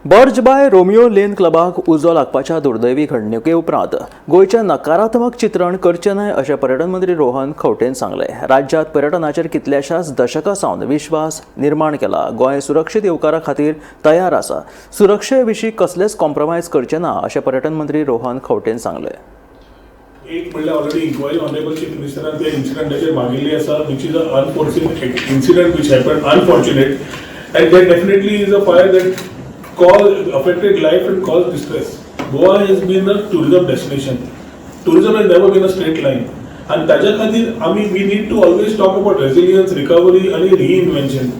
Burj by Romeo Lane क्लबाक उजो लागपाच्या दुर्दैवी घडणुके उपरांत गोंयचें नकारात्मक चित्रण करचें न्हय अशें पर्यटन मंत्री रोहन खंवटेन सांगलें. राज्यांत पर्यटनाचेर कितल्याशाच दशकां सावन विश्वास निर्माण केला. गोंय सुरक्षीत येवकारा खातीर तयार आसा. सुरक्षे विशीं कसलेच कॉम्प्रोमायज करचे ना अशें पर्यटन मंत्री रोहन खंवटेन सांगलें. एक म्हणल्यार ऑलरेडी इन्क्वायरी ऑनरेबल चीफ मिनिस्टरान त्या इन्सिडंटाचेर मागिल्ली आसा, which is a unforeseen incident which happen, unfortunate, and that definitely is a fire that cause affected life and cause distress. Goa has been a tourism destination. Tourism has never been a straight line आनी ताज्या खातीर आमी we need to always talk about resilience, recovery आनी रिइन्व्हेन्शन.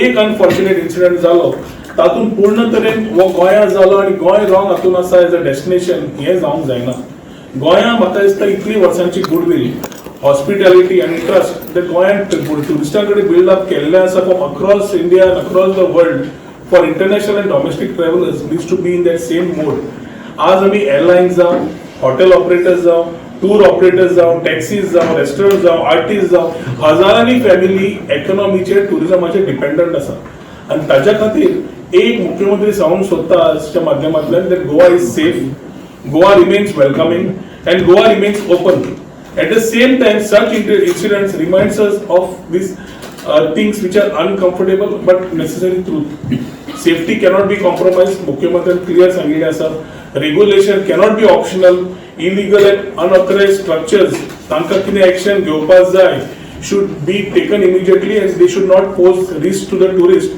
एक unfortunate incident जालो, तातूंत पूर्ण तरेन हो गोंया जालो आनी गोंय रॉंग हातून आसा एज अ डेस्टिनेशन, हें जावंक जायना. गोंया म्हाका दिसता इतली वर्सांची गुडवील, हॉस्पिटॅलिटी आनी ट्रस्ट ते गोंयांत ट्युरिस्टां कडेन बिल्ड अप केल्लें आसा from across India and across the world for international and domestic travellers needs to be in that same mode. आज आमी एअरलायन्स जावं, हॉटेल ऑपरेटर्स जावं, टूर ऑपरेटर्स जावं, टॅक्सीज जावं, रेस्टॉरंट जावं, आर्टिस्ट जावं, हजारांनी फॅमिली इकॉनॉमीचेर, ट्युरिजमाचेर डिपेंडंट आसा. आनी ताज्या खातीर एक मुख्यमंत्री सांगूंक सोदता आजच्या माध्यमांतल्यान that Goa is safe, Goa remains welcoming and Goa remains open. At the same time, such incidents reminds us of these things which are uncomfortable but necessary truth. Safety cannot be compromised. मुख्यमंत्र्यान clear सांगिल्लें आसा. Regulation cannot be optional. Illegal and unauthorized structures, तांकां कितें action घेवपाक जाय should be taken immediately and they should not pose risk to the tourist.